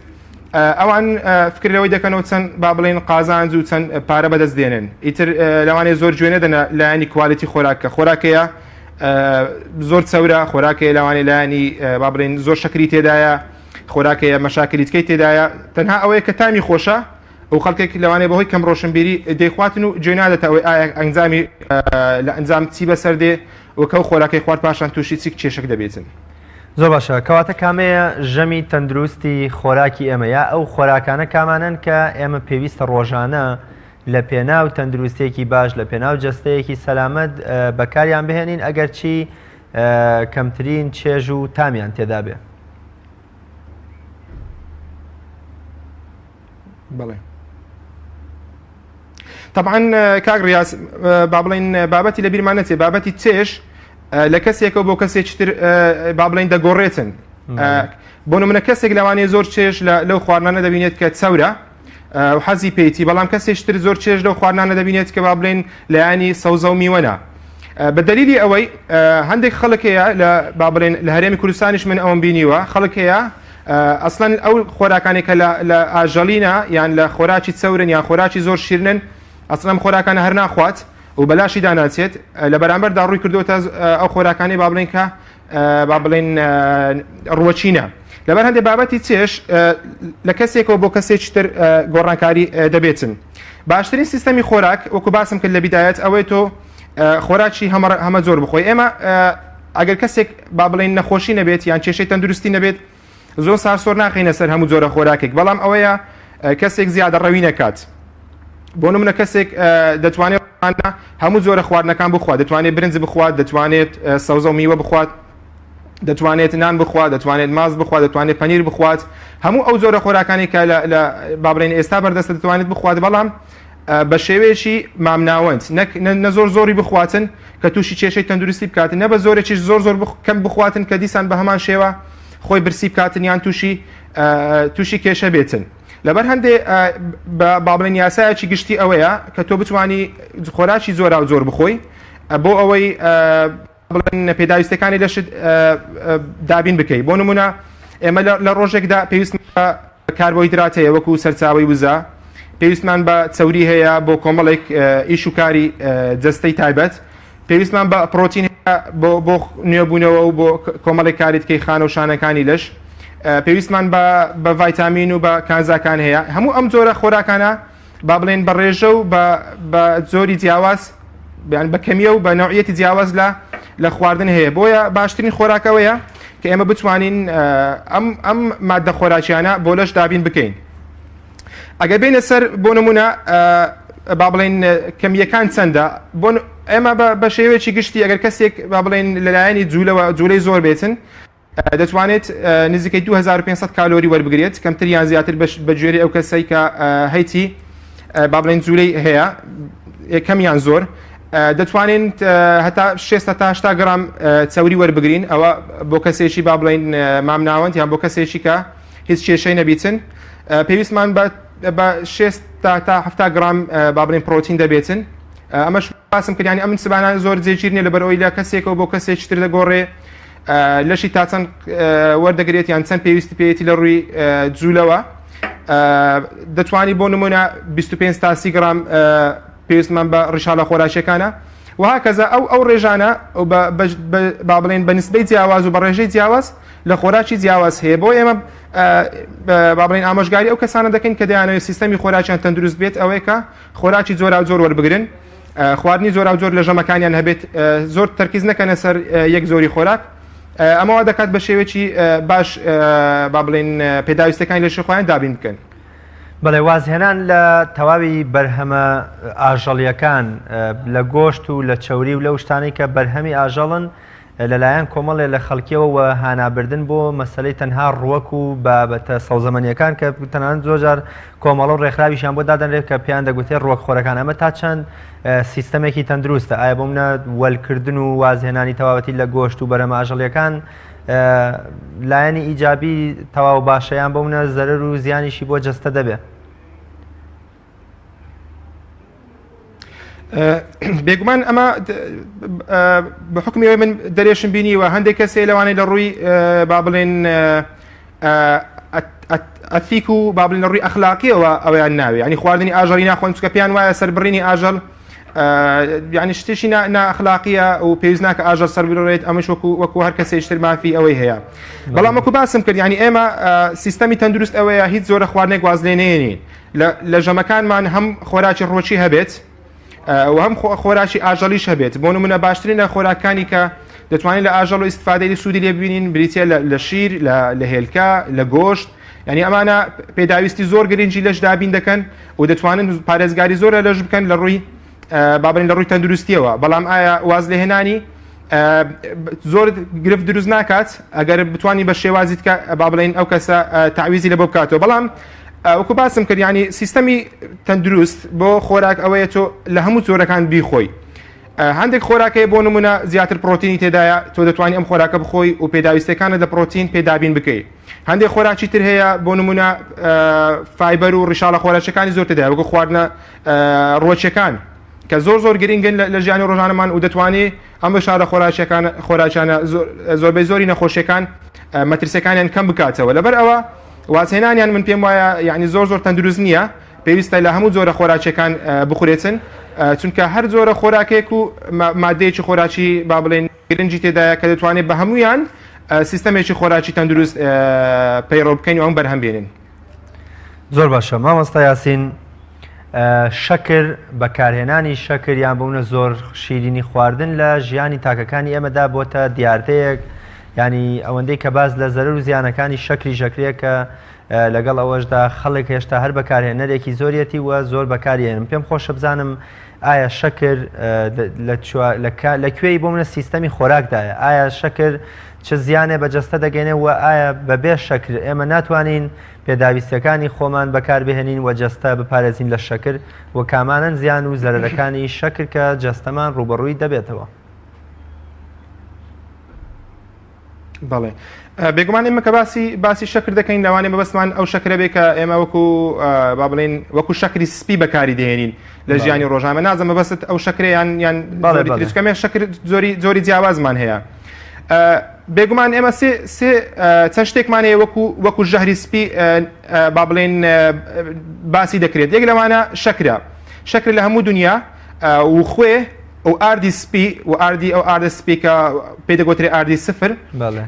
B: ئەوان فکر لەوەی دەکەنەوە چەند با بڵێن قازانج و چەند پارە بەدەست دێنن ئیتر لەوانەیە زۆر گوێ نەدەنە لایەنی quality خۆراکە خۆراکەیە زۆر چەورە خۆراکەیە لەوانەیە لایەنی با بڵێن زۆر شەکری تێدایە خۆراکەیە مەشاکلی تکەی تێدایە تەنها ئەوەیە کە تامی خۆشە و خەڵکێک لەوانەیە بەهۆی کەم ڕۆشنبیری دەیخواتن و گوێ نادێتە ئەوەی ئایا ئەنجامی لە ئەنجام چی بەسەر دێ و کەو خۆراکەی خوارد پاشان تووشی چی کێشەک دەبێتن.
A: زۆر باشە کەواتە کامەیە ژەمی تەندروستی خۆراکی ئێمە یا ئەو خۆراکانە کامانەن کە ئێمە پێویستە ڕۆژانە لە پێناو تەندروستیەکی باش لە پێناو جەستەیەکی سەلامەت بەکاریان بهێنین ئەگەرچی کەمترین چێژ و تامیان تێدا بێ.
B: بەڵێ طبعا کاک ڕیاز با بڵین بابەتی لە بیرمان نەچێ بابەتی چێژ لە کەسێکەوە بۆ کەسێکی تر با بڵین دەگۆڕێتن بۆ نمونە کەسێک لەوانەیە زۆر چێژ لەو خواردنانە دەبینێت کە چەورە و حەزی پێیتی بەڵام کەسێکی تر زۆر چێژ لەو خواردنانە دەبینێت کە با بڵێن لایەنی سەوزە و میوەنە بە دەلیلی ئەوەی هەندێک خەڵک هەیە لە با بڵێن لە هەرێمی کوردستانیش من ئەوم بینیوە خەڵک هەیە ئەسڵەن ئەو خۆراکانێک کە لە ئاژەڵینە یان لە خۆراکی چەورن یان خۆراکی زۆر شیرنن ئەسڵەن خۆراکانە هەر ناخوات و بەلاشی داناچێت لە بەرامبەردا ڕووی کردوتە ئەو خۆراکانی با بڵێن کە با بڵێن ڕوەچینە لەبەر هەندێک بابەتی چێش لە کەسێکەوە بۆ کەسێکی تر گۆڕانکاری دەبێتن باشترین سیستەمی خۆراک وەکو باسم کرد لە بیدایەت ئەوەی تۆ خۆراکی هەمە زۆر بخۆی ئێمە ئەگەر کەسێک با بڵێن نەخۆشی نەبێت یان کێشەی تەندروستی نەبێت زۆر سارسۆر ناخینە سەر هەموو جۆرە خۆراکێک بەڵام ئەوەیە کەسێک زیادە ڕەوی نەکات بۆ نمونە کەسێک دەتوانێت هەموو جۆرە خواردنەکان بخوات دەتوانێت برنج بخوات دەتوانێت سەوزە و میوە بخوات دەتوانێت نان بخوات دەتوانێت ماست بخوات دەتوانێت پەنیر بخوات هەموو ئەو جۆرە خۆراکانی کە لە با بڵێن ئێستا بەردەستە دەتوانێت بخوات بەڵام بە شێوەیەکی مامناوەند نەک نە زۆر زۆری بخواتن کە تووشی کێشەی تەندروستی بکات نە بە زۆرێکیش زۆر زۆر کەم بخواتن کە دیسان بە هەمان شێوە. خۆی برسی بکاتن یان تووشی تووشی کێشە بێتن. لەبەر هەندێ با بڵێن یاسایەکی گشتی ئەوەیە کە تۆ بتوانی خۆراکی زۆرا و زۆر بخۆی بۆ ئەوەی بڵێن پێداویستەکانی لەشت دابین بکەیت. بۆ نمونە ئێمە لە ڕۆژێکدا پێویست کاربۆهیدرات هەیە وەکو سەرچاوەی وزە، پێویستمان بە چەوری هەیە بۆ کۆمەڵێک ئیش و کاری جەستەی تایبەت، پێویستمان بە پرۆتین هەیە بۆ نوێبوونەوە و بۆ کۆمەڵێک کاری دیکەی خانە و شانەکانی لەش، پێویستمان بە ڤایتامین و بە کانزاکان هەیە. هەموو ئەم جۆرە خۆراکانە با بڵێن بە ڕێژە و بە جۆری جیاواز یان بە کەمیە و بە نەوعیەتی جیاواز لە لە خواردن هەیە. بۆیە باشترین خۆراکەوەیە کە ئێمە بتوانین ئەم ئەم مادە خۆراکیانە بۆ لەش دابین بکەین. ئەگەر بینە سەر بۆ نمونە با بڵێن کەمیەکان چەندە، بۆ ئێمە بە شێوەیەکی گشتی ئەگەر کەسێک با بڵێن لەلایەنی جوولەوە جوولەی زۆر بێتن دەتوانێت نزیکەی 2500 کالۆری وەربگرێت، کەمتر یان زیاتر بە گوێرەی ئەو کەسەی کە هەیتی با بڵێن جوولەی هەیە کەم یان زۆر. دەتوانین هەتا 6 تا 80 گرام چەوری وەربگرین، ئەوە بۆ کەسێکی با بڵێن مامناوەند یان بۆ کەسێکی کە هیچ کێشەی نەبیتن. پێویستمان بە 6 تا 70 گرام با بڵێن پرۆتین دەبێتن. ئەمەش باسم کرد، ینی ئەم سبانە زۆر جێگیر نییە لەبەر ئەوەی لە کەسێکەوە بۆ کەسێکی تر دەگۆڕێ، لەشی تا چەند وەردەگرێت یان چەند پێویستی پێیەتی لە ڕووی جوولەوە. دەتوانی بۆ نمونە 25 تا 30 گرام پێویستمان بە ڕیشاڵە خۆراکیەکانە وهکذا. ئەو ڕێژانە با بڵێن بە نسبەی جیاواز و بە ڕێژەی جیاواز لە خۆراکی جیاواز هەیە. بۆ ئێمە با بڵێن ئامۆژگاری ئەو کەسانە دەکەین کە دەیانەوێت سیستەمی خۆراکیان تەندروست بێت، ئەوەیە کە خۆراکی جۆراوجۆر وەربگرن، خواردنی جۆراوجۆر لە ژەمەکانیان هەبێت، زۆر تەرکیز نەکەنە سەر یەک زۆری خۆراک. ئەمە وا دەکات بە شێوەیەکی باش با بڵێن پێداویستەکانی لەشی خۆیان دابین بکەن.
A: بەڵێ، وازهێنان لە تەواوی بەرهەمە ئاژەڵیەکان لە گۆشت و لە چەوری و لەو شتانەی کە بەرهەمی ئاژەڵن لەلایەن کۆمەڵێ لە خەڵکیەوە و هانابردن بۆ مەسەلەی تەنها ڕوەک و بابەتە سەوزەمەنیەکان کە تەنانەت زۆرجار کۆمەڵە و ڕێکخراویشیان بۆ دادەنرێت کە پێیان دەگوترێت ڕوەکخۆرەکان، ئەمە تا چەند سیستەمێکی تەندروستە؟ ئایا بۆ منە وەلکردن و وازهێنانی تەواوەتی لە گۆشت و بەرهەمە ئاژەڵیەکان لایەنی ئیجابی تەواو باشە یان بۆ منە زەرەر و زیانیشی بۆ جەستە دەبێت؟
B: بێگومان ئەمە بە حکمی ئەوەی من دەرێشم بینیوە هەندێک کەسێ لەوانەیە لە ڕووی با بڵێن ئەتیک و با بڵێن لە ڕووی ئەخلاقیەوە ئەویان ناوێ، ینی خواردنی ئاژەڵی ناخۆن چونکە پێیان وایە سەربڕینی ئاژەڵ یعنی شتێکی نائەخلاقیە و پێویست ناکە ئاژەڵ سەر بڕێت، ئەمەش وەکو هەر کەسێکی تر مافی ئەوەی هەیە. بەڵام وەکو باسم کرد یعنی ئێمە سیستەمی تەندروست ئەوەیە هیچ جۆرە خواردنێک واز لێ نێنین، لە ژەمەکانمان هەم خۆراکی ڕۆکی هەبێت و هەم خۆراکی ئاژەڵیش هەبێت. بۆ نمونە باشترین لە خۆراکانی کە دەتوانین لە ئاژەڵ و ئیسفادەی سوودی لێ ببینین بریتە لە شیر، لە هێلکە، لە گۆشت، یعنی ئەمانە پێداویستی زۆر گرنگی لەش دابین دەکەن و دەتوانن پارێزگاری زۆر لە لەش بکەن لە ڕووی بابرین لە ڕووی تەندروستیەوە. بەڵام ئایا واز لێهێنانی زۆر گرفت دروست ناکات ئەگەر بتوانین بە شێوازی تکە با بڵێین ئەو کەسە تعویزی لە بۆ بکاتەوە. بەڵام وەکو باسم کرد ینی سیستەمی تەندروست بۆ خۆراک ئەوەیە تۆ لە هەموو جۆرەکان بیخۆی. هەندێک خۆراکەیە بۆ نمونە زیاتر پرۆتینی تێدایە، تۆ دەتوانانی ئەم خۆراکە بخۆی و پێداویستەکانت لە پرۆتین پێدابین بکەیت. هەندێک خۆراکی تر هەیە بۆ نمونە فایبەر و ڕیشاڵە خۆراکەکانی زۆر تێدایە وەکو خواردنە ڕوەکیەکان کە زۆر زۆر گرنگن لە ژیانی ڕۆژانەمان و دەتوانێت ئەم ڕیشاڵە خۆراکیەکان خۆراکیانە زۆربەی زۆری نەخۆشیەکان مەترسیەکانیان کەم بکاتەوە. لەبەر ئەوە وازهێنانیان من پێم وایە یعنی زۆر زۆر تەندروست نییە، پێویستە لە هەموو جۆرە خۆراکیەکان بخورێتن، چونکە هەر جۆرە خۆراکێک و مادەیەکی خۆراکی با بڵێن گرنگی تێدایە کە دەتوانێت بە هەمویان سیستەمێکی خۆراکی تەندروست پەیڕەو بکەین و ئەم بەرهەم بێنین.
A: زۆر باشە مامۆستا یاسین، شەکر، بەکارهێنانی شەکر یان بۆ زۆر شیرینی خواردن لە ژیانی تاکەکانی ئێمەدا بۆتە دیاردەیەک، ینی ئەوەندەی کە باس لە زەرەر و زیانەکانی شەکری ژەکرەیە کە لەگەڵ ئەوەشدا خەڵک هێشتا هەر بەکارهێنەرێکی زۆریەتی و زۆر بەکاریێنم. پێم خۆشە بزانم ئایا شەکر لە کوێی بۆ منە سیستەمی خۆراکدایە؟ ئایا شەکر چ زیانێ بە جەستە دەگەێنێ و ئایا بەبێ شەکر ئێمە ناتوانین پێداویستیەکانی خۆمان بەکاربهێنین و جەستە بپارێزین لە شەکر و کامانەن زیان و زەرەرەکانی شەکر کە جەستەمان ڕووبەڕووی دەبێتەوە؟
B: بەڵێ بێگومان ئێمە کە باسی باسی شەکر دەکەین لەوانەیە مەبەستمان ئەو شەکرە بێ کە ئێمە وەکو با بڵێین وەکو شەکری سپی بەکاری دێنین لە ژیانی ڕۆژانە نازم مەبەست ئەو شەکرەیان یان بەڵێ شەکر زۆری زۆری جیاوازمان هەیە بێگومان ئێمە سێ سێ چەند شتێکمان هەیە وەکو وەکو ژەهری سپی با بڵێن باسی دەکرێت یەک لەوانە شەکرە شەکر لە هەموو دنیا و خوێ و ئاردی سپی و ئاردی ئەو ئاردە سپی کە پێی دەگوترێ ئاردی سفر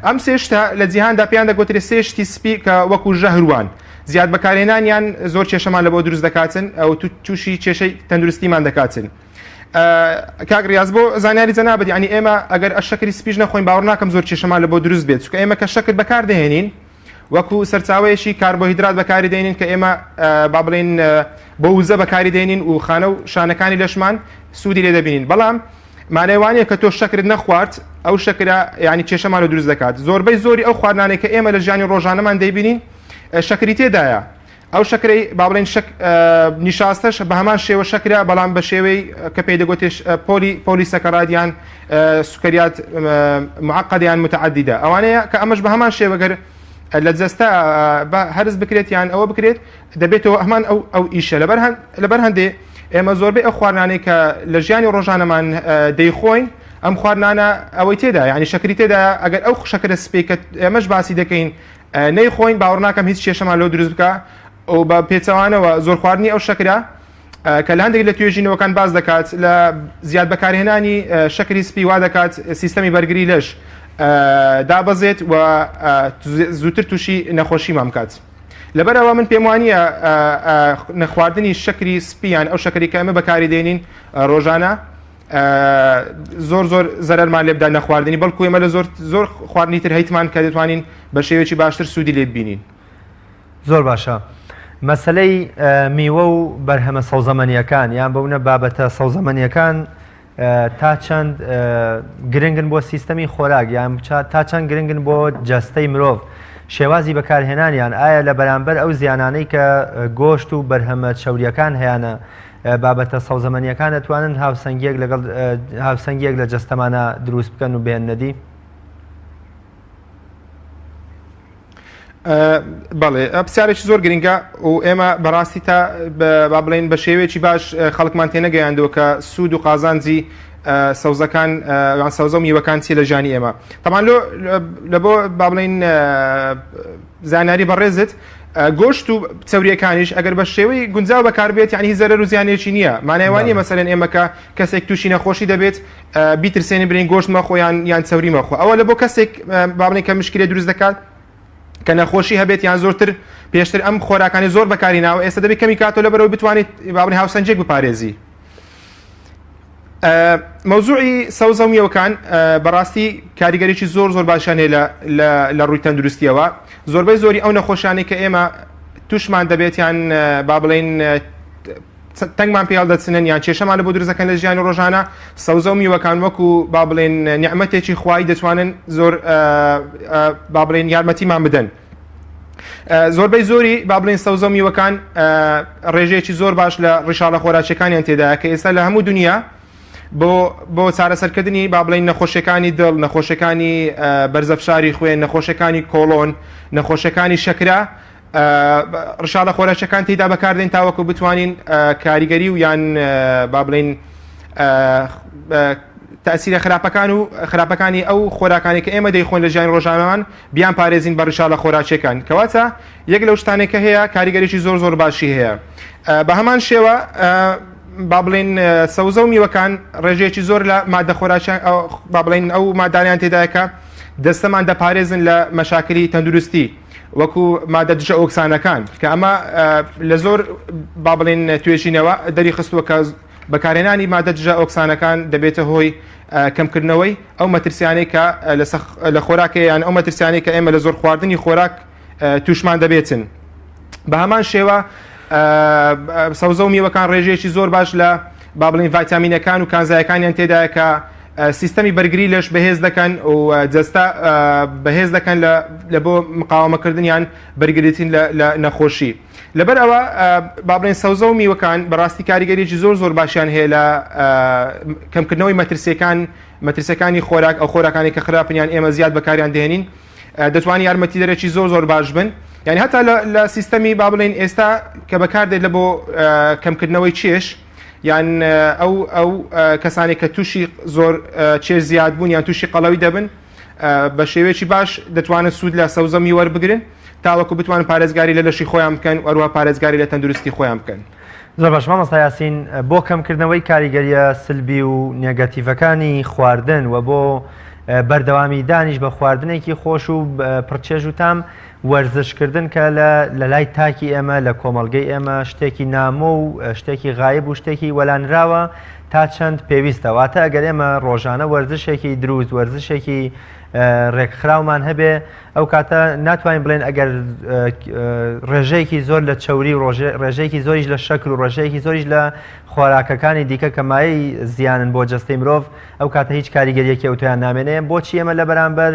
B: ئەم سێ شتە لە جیهاندا پێیان دەگوترێ سێ شتی سپی کە وەکو ژەهروان زیاد بەکارهێنانیان زۆر کێشەمان لە بۆ دروست دەکاتن ئەو تووشی کێشەی تەندروستیمان دەکاتن. کاک ڕاز بۆ زانیاری جەنابەت یعنی ئێمە ئەگەر ئە شەکری سپیش نەخۆین باوەڕ ناکەم زۆر کێشەمان لە بۆ دروست بێت چونکە ئێمە کە شەکر بەکار دەهێنین وەکو سەرچاوەیەکی کاربۆهیدرات بەکاری دێنین کە ئێمە با بڵێین بۆ وزە بەکاری دێنین و خانە و شانەکانی لەشمان سوودی لێ دەبینین بەڵام مانای وانە کە تۆ شەکرت نەخوارد ئەو شەکرە ینی کێشەمان لە دروست دەکات زۆربەی زۆری ئەو خواردنانێک کە ئێمە لە ژیانی ڕۆژانەمان دەیبینین شەکری تێدایە ئەو شەکرەی با بڵێین شەک نیشاستەش بە هەمان شێوە شەکرە بەڵام بە شێوەی کە پێی دەگوترێ پۆلی polysaccharide یان سکریات معقد یان متعددە ئەوانەیە کە ئەمەش بە هەمان شێوە گەر لە جەستە بە هەرس بکرێت یان ئەوە بکرێت دەبێتەوە هەمان ئەو ئەو ئیشە لەبەر لەبەر هەندێ ئێمە زۆربەی ئەو خواردنانەی کە لە ژیانی ڕۆژانەمان دەیخۆین ئەم خواردنانە ئەوەی تێدا یعنی شەکری تێدا ئەگەر ئەو شەکرە سپی کە ئێمەش باسی دەکەین نەیخۆین باوەڕناکەم هیچ کێشەمان لۆ دروست بکا و بە پێچەوانەوە زۆر خواردنی ئەو شەکرە کە لە هەندێک لە توێژینەوەکان باس دەکات لە زیاد بەکارهێنانی شەکری سپی وا دەکات سیستەمی بەرگری لەش دابەزێت و زووتر تووشی نەخۆشیمان بکات. لەبەرەوە من پێم وانە نەخواردنی شەکری سپیان ئەو شەکری کە ئەمە بەکاری دێنین ڕۆژانە زۆر زۆر زەرەرمان لێ بدا نەخواردنی بەڵکو ئێمە لە زۆر زۆر خواردنی تر هەیتمان کە دەتوانین بە شێوەیەکی باشتر سوودی لێ ببینین.
A: زۆر باشە مەسەلەی میوە و بەرهەمە سەوزەمەنیەکان یان بەونە بابەتە سەوزەمەنیەکان تا چەند گرنگن بۆ سیستەمی خۆراک یان تا چەند گرنگن بۆ جەستەی مرۆڤ شێوازی بەکارهێنانیان ئایا لە بەرامبەر ئەو زیانانەی کە گۆشت و بەرهەمە چەوریەکان هەیانە بابەتە سەوزەمەنیەکان دەتوانن هاوسەنگیەک لەگەڵ هاوسەنگیەک لە جەستەمانە دروست بکەن و بێننە دی؟
B: بەڵێ پرسیارێکی زۆر گرنگە و ئێمە بەڕاستی تا با بڵێن بە شێوەیەکی باش خەڵکمان تێنەگەیاندووە کە سوود و قازانجی سەوزەکان یان سەوزە و میوەکان چی لە ژیانی ئێمە تەمان لۆ لە بۆ با بڵێن زانیاری بەڕێزت گۆشت و چەوریەکانیش ئەگەر بە شێوەی گونجاو بەکاربێت یعنی هیچ زەرەر و زیانێکی نییە مانای وانە مەسەلەن ئێمە کە کەسێک تووشی نەخۆشی دەبێت بیترسێنی برین گۆشت مەخۆ یان یان چەوری مەخۆ ئەوە لە بۆ کەسێک با بڵێین کە مشکلێ دروست دەکات کە نەخۆشی هەبێت یان زۆرتر پێشتر ئەم خۆراکانی زۆر بەکاری ناوە ئێستا دەبێت کەمی کاتۆ لەبەرەوەی بتوانیت با بڵێین هاوسەنگێک بپارێزی. مەوزوعی سەوزە و میوەکان بەڕاستی کاریگەریی زۆر زۆر باشیان هەیە لە ڕووی تەندروستیەوە زۆربەی زۆری ئەو نەخۆشانەی کە ئێمە توشمان دەبێت یان با بڵێین تەنگمان پێ هەڵدەچنن یان کێشەمان لە بۆ دروست دەکەن لە ژیانی ڕۆژانە سەوزە و میوەکان وەکو با بڵێن نیعمەتێکی خوایی دەتوانن زۆر با بڵێن یارمەتیمان بدەن. زۆربەی زۆری با بڵێن سەوزە و میوەکان ڕێژەیەکی زۆر باش لە ڕیشاڵە خۆراکیەکانیان تێدایە کە ئێستا لە هەموو دنیا بۆ بۆ چارەسەرکردنی با بڵێن نەخۆشیەکانی دڵ نەخۆشیەکانی بەرزەفشاری خوێن نەخۆشیەکانی کۆڵۆن نەخۆشیەکانی شەکرە ڕشاڵە خۆراکیەکان تێدا بەکاردێن تاوەکو بتوانین کاریگەری و یان با بڵێن تاسیرە خراپەکان و خراپەکانی ئەو خۆراکانی کە ئێمە دەیخۆن لە ژیانی ڕۆژانەمان بیان پارێزین بە ڕیشاڵە خۆراکیەکان کەواتە یەک لەو شتانێک کە هەیە کاریگەریی زۆر زۆر باشی هەیە بە هەمان شێوە با بڵێن سەوزە و میوەکان ڕێژەیەکی زۆر لە مادە خۆراکیان با بڵێن ئەو مادانیان تێدایکە دەستەمان دەپارێزن لە مەشاکلی تەندروستی وەکو مادە دژە ئۆکسانەکان کە ئەمە لە زۆر با بڵێن توێژینەوە دەری خستووە کە بەکارهێنانی مادە دژە ئۆکسانەکان دەبێتە هۆی کەمکردنەوەی ئەو مەترسیانەی کە لە خۆراک هەیە یان ئەو مەترسیانەی کە ئێمە لە زۆر خواردنی خۆراک تووشمان دەبێتن. بە هەمان شێوە سەوزە و میوەکان ڕێژەیەکی زۆر باش لە با بڵین ڤایتامینەکان و کانزایەکانیان تێدایە کە سیستەمی بەرگری لەش بەهێز دەکەن و جەستە بەهێز دەکەن لە بۆ مقاومەکردن یان بەرگریتین لە نەخۆشی. لەبەر ئەوە با بڵێن سەوزە و میوەکان بەڕاستی کاریگەریی زۆر زۆر باشیان هەیە لە کەمکردنەوەی مەترسیەکان مەترسیەکانی خۆراک ئەو خۆراکانی کە خراپن یان ئێمە زیاد بەکاریان دێنین دەتوانین یارمەتیدەرێکی زۆر زۆر باش بن یعنی هەتا لە سیستەمی با بڵێن ئێستا کە بەکاردێت لە بۆ کەمکردنەوەی چێش یان ئەو ئەو کەسانێک کە تووشی زۆر چێش زیاد بوون یان تووشی قەڵەوی دەبن بە شێوەیەکی باش دەتوانن سوود لە سەوزە میوە وەربگرن تاوەکو بتوانن پارێزگاری لە لەشی خۆیان بکەن و هەروەها پارێزگاری لە تەندروستی خۆیان بکەن.
A: زۆر باش مامۆستا یاسین، بۆ کەمکردنەوەی کاریگەرییە سلبی و نێگەتیڤەکانی خواردن و بۆ بەردەوامیدانیش بە خواردنێکی خۆش و پڕچێژ و تام، وەرزشکردن کە لە لای تاکی ئێمە لە کۆمەڵگەی ئێمە شتێکی نامۆ و شتێکی غایب و شتێکی وەلانراوە تا چەند پێویستە؟ واتە ئەگەر ئێمە ڕۆژانە وەرزشێکی دروست وەرزشێکی ڕێکخراومان هەبێ ئەو کاتە ناتوانین بڵێن ئەگەر ڕێژەیەکی زۆر لە چەوری و ڕێژەیەکی زۆریش لە شەکر و ڕێژەیەکی زۆریش لە خۆراکەکانی دیکە کە مایەی زیانن بۆ جەستەی مرۆڤ ئەو کاتە هیچ کاریگەریەکی ئەوتۆیان نامێنێ بۆچی ئێمە لە بەرامبەر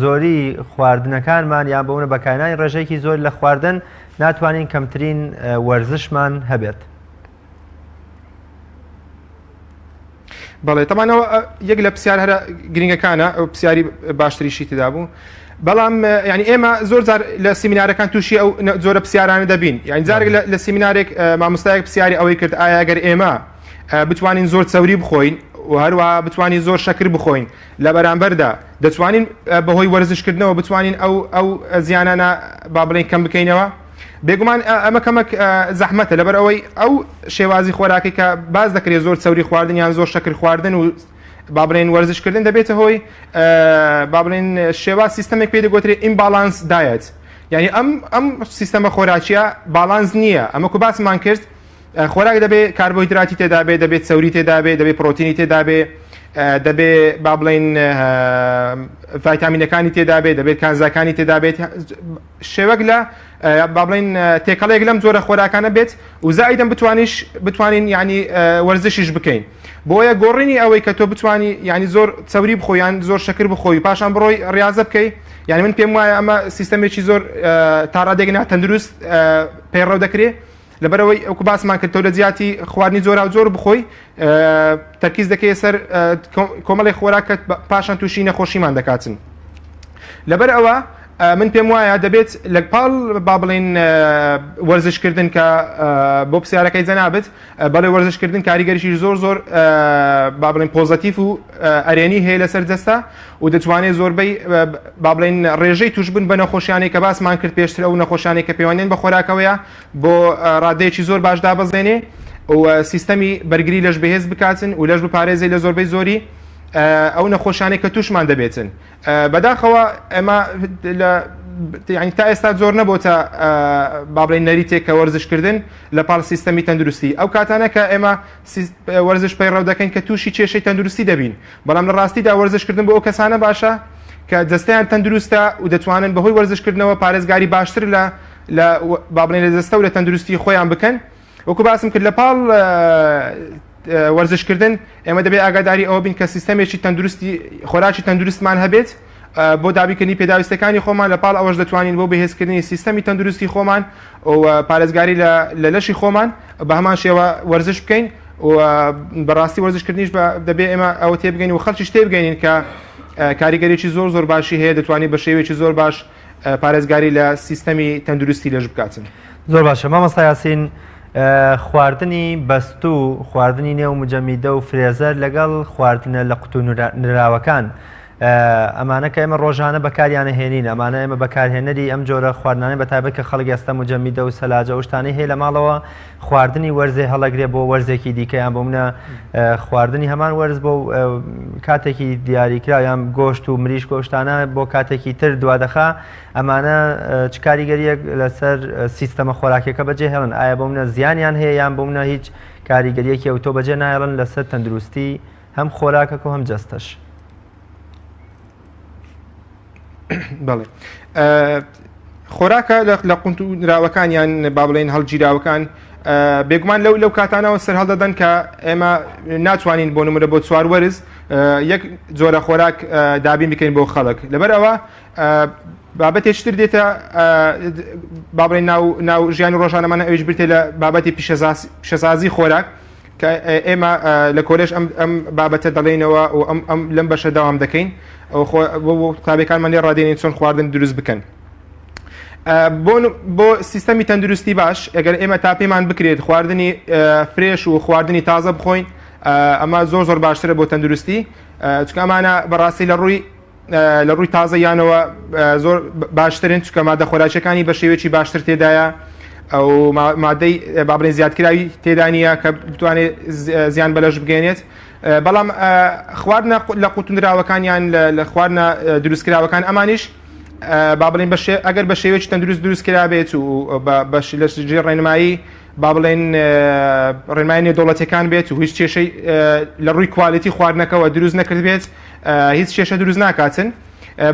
A: زۆری خواردنەکانمان یان بەونە بەکارهێنانی ڕێژەیەکی زۆر لە خواردن ناتوانین کەمترین وەرزشمان هەبێت.
B: بەڵێ تەمانەوە یەک لە پرسیار هەرە گرنگەکانە ئەو پرسیاری باشتریشی تێدا بوو بەڵام ینی ئێمە زۆر جار لە سیمینارەکان تووشی ئەو جۆرە پرسیارانە دەبین یان جارێک لە سیمینارێک مامۆستایەک پرسیاری ئەوەی کرد ئایا ئەگەر ئێمە بتوانین زۆر چەوری بخۆین و هەروە بتوانین زۆر شەکر بخۆین لە بەرامبەردا دەتوانین بەهۆی وەرزشکردنەوە بتوانین ئەو ئەو زیانانە با بڵێین کەم بکەینەوە؟ بێگومان ئەمە کەمەک زەحمەتە لەبەر ئەوەی ئەو شێوازی خۆراکی کە باز دەکرێت زۆر چەوری خواردن یان زۆر شەکر خواردن و با بڵێن وەرزشکردن دەبێتە هۆی با بڵێن شێواز سیستەمێک پێی دەگوترێت imbalance diet یعنی ئەم ئەم سیستەمە خۆراکیە باڵانس نییە ئەمە کو باسمان کرد خۆراک دەبێ کاربۆهیدراتی تێدا بێ، دەبێ چەوری تێدا بێ، دەبێ پرۆتینی تێدا بێ، دەبێ با بڵێین ڤایتامینەکانی تێدا بێ، دەبێت کانزاکانی تێدا بێت، شێوەک لە با بڵێین تێکەڵێک لەم جۆرە خۆراکانە بێت و زائیدەن بتوانیش بتوانین یعنی وەرزشیش بکەین. بۆیە گۆڕینی ئەوەی کە تۆ بتوانی یعنی زۆر چەوری بخۆی یان زۆر شەکر بخۆی پاشان بڕۆی ڕیازە بکەی یعنی من پێم وایە ئەمە سیستەمێکی زۆر تاڕادێک ناتەندروست پەیڕەو دەکرێت لەبەرئەوەی وەکو باسمان کرد تۆ لە جیاتی خواردنی جۆراوجۆر بخۆی تەرکیز دەکەیە سەر کۆمەڵی خۆراک کە پاشان تووشی نەخۆشیمان دەکاتن لەبەر ئەوە من پێم وایە دەبێت لە پاڵ با بڵین وەرزشکردن کە بۆ پرسیارەکەی جەنابت بەڵێ وەرزشکردن کاریگەریی زۆر زۆر با بڵێن پۆزەتیف و ئەرێنی هەیە لەسەر جەستە و دەتوانێت زۆربەی با بڵێن ڕێژەی توشبوون بە نەخۆشیانەی کە باسمان کرد پێشتر ئەو نەخۆشانەی کە پەیوەندیان بە خۆراکەوەیە بۆ ڕادەیەکی زۆر باش دابەزێنێ و سیستەمی بەرگری لەش بەهێز بکاتن و لەش بپارێزێ لە زۆربەی زۆری ئەو نەخۆشانەی کە توشمان دەبێتن بەداخەوە ئێمە لە یعنی تا ئێستا زۆر نەبۆتە با بڵێن نەریتێک کە وەرزشکردن لە پاڵ سیستەمی تەندروستی ئەو کاتانە کە ئێمە وەرزش پەیڕەو دەکەین کە تووشی کێشەی تەندروستی دەبین بەڵام لە ڕاستیدا وەرزشکردن بۆ ئەو کەسانە باشە کە جەستەیان تەندروستە و دەتوانن بەهۆی وەرزشکردنەوە پارێزگاری باشتر لە لە با بڵێن لە جەستە و لە تەندروستی خۆیان بکەن وەکو باسم کرد لە پاڵ وەرزشکردن ئێمە دەبێت ئاگاداری ئەوە بین کە سیستەمێکی تەندروستی خۆراکی تەندروستمان هەبێت بۆ دابینکردنی پێداویستەکانی خۆمان لە پاڵ ئەوەش دەتوانین بۆ بەهێزکردنی سیستەمی تەندروستی خۆمان و پارێزگاری لە لەشی خۆمان بە هەمان شێوە وەرزش بکەین و بەڕاستی وەرزشکردنیش دەبێ ئێمە ئەوە تێبگەین و خەڵکیش تێبگەین کە کاریگەریی زۆر زۆر باشی هەیە دەتوانین بە شێوەیەکی زۆر باش پارێزگاری لە سیستەمی تەندروستی لەش بکاتن.
A: زۆر باشە مامۆستا یاسین خواردنی بەستوو خواردنی نێو مجەمیدە و فرێزەر لەگەڵ خواردنە لە قوتو نراوەکان ئەمانە کە ئێمە ڕۆژانە بەکاریانە هێنین ئەمانە ئێمە بەکارهێنەری ئەم جۆرە خواردنانە بە تایبەت کە خەڵک ئێستا مجەمیدە و سەلاجە و شتانەی هەیە لە ماڵەوە خواردنی وەرزێ هەڵەگرێ بۆ وەرزێکی دیکە یان بۆ منە خواردنی هەمان وەرز بۆ کاتێکی دیاریکرا یان گۆشت و مریشک و شتانە بۆ کاتێکی تر دوادەخا ئەمانە چ کاریگەریەک لەسەر سیستەمە خۆراکیەکە بەجێ هێڵن ئایا بۆ منە زیانیان هەیە یان بۆ منە هیچ کاریگەریەکی ئەوتۆ بەجێ نایڵن لەسەر تەندروستی هەم خۆراکەکە و هەم جەستەش؟
B: بەڵێ خۆراکە لە قنت و نراوەکان یان با بڵێن هەڵگیراوەکان. بێگومان لەو لەو کاتانەوە سەرهەڵدەدەن کە ئێمە ناتوانین بۆ نمونە بۆ چوار وەرز یەک جۆرە خۆراک دابین بکەین بۆ خەڵک لەبەر ئەوە بابەتێکی تر دێتە با بڵێین ناو ناو ژیانی ڕۆژانەمان ئەویش بریتیە لە بابەتی پیشەسازی خۆراک کە ئێمە لە کۆلێژ ئەم ئەم بابەتە دەڵێینەوە و ئەم ئەم لەم بەشە داوام دەکەین ئەو خۆ بۆ قوتابیەکانمان لێ ڕادێنین چۆن خواردن دروست بکەن. بۆ بۆ سیستەمی تەندروستی باش ئەگەر ئێمە تا پێمان بکرێت خواردنی fresh و خواردنی تازە بخۆین ئەمە زۆر زۆر باشترە بۆ تەندروستی چونکە ئەمانە بەڕاستی لە ڕووی لە ڕووی تازە یانەوە زۆر باشترن چونکە مادە خۆراکیەکانی بە شێوەیەکی باشتر تێدایە ئەو مادەی با بڵێن زیادکراوی تێدا نییە کە بتوانێت زیان بە لەش بگەێنێت بەڵام خواردنە لە قوتونراوەکان یان لە خواردنە دروستکراوەکان ئەمانیش با بڵێن بە ئەگەر بە شێوەیەکی تەندروست دروست کرابێت و بە لە ژێر ڕێنمایی با بڵێن ڕێنمایی نێودەوڵەتیەکان بێت و هیچ کێشەی لە ڕووی quality خواردنەکەوە دروست نەکرد بێت هیچ کێشە دروست ناکاتن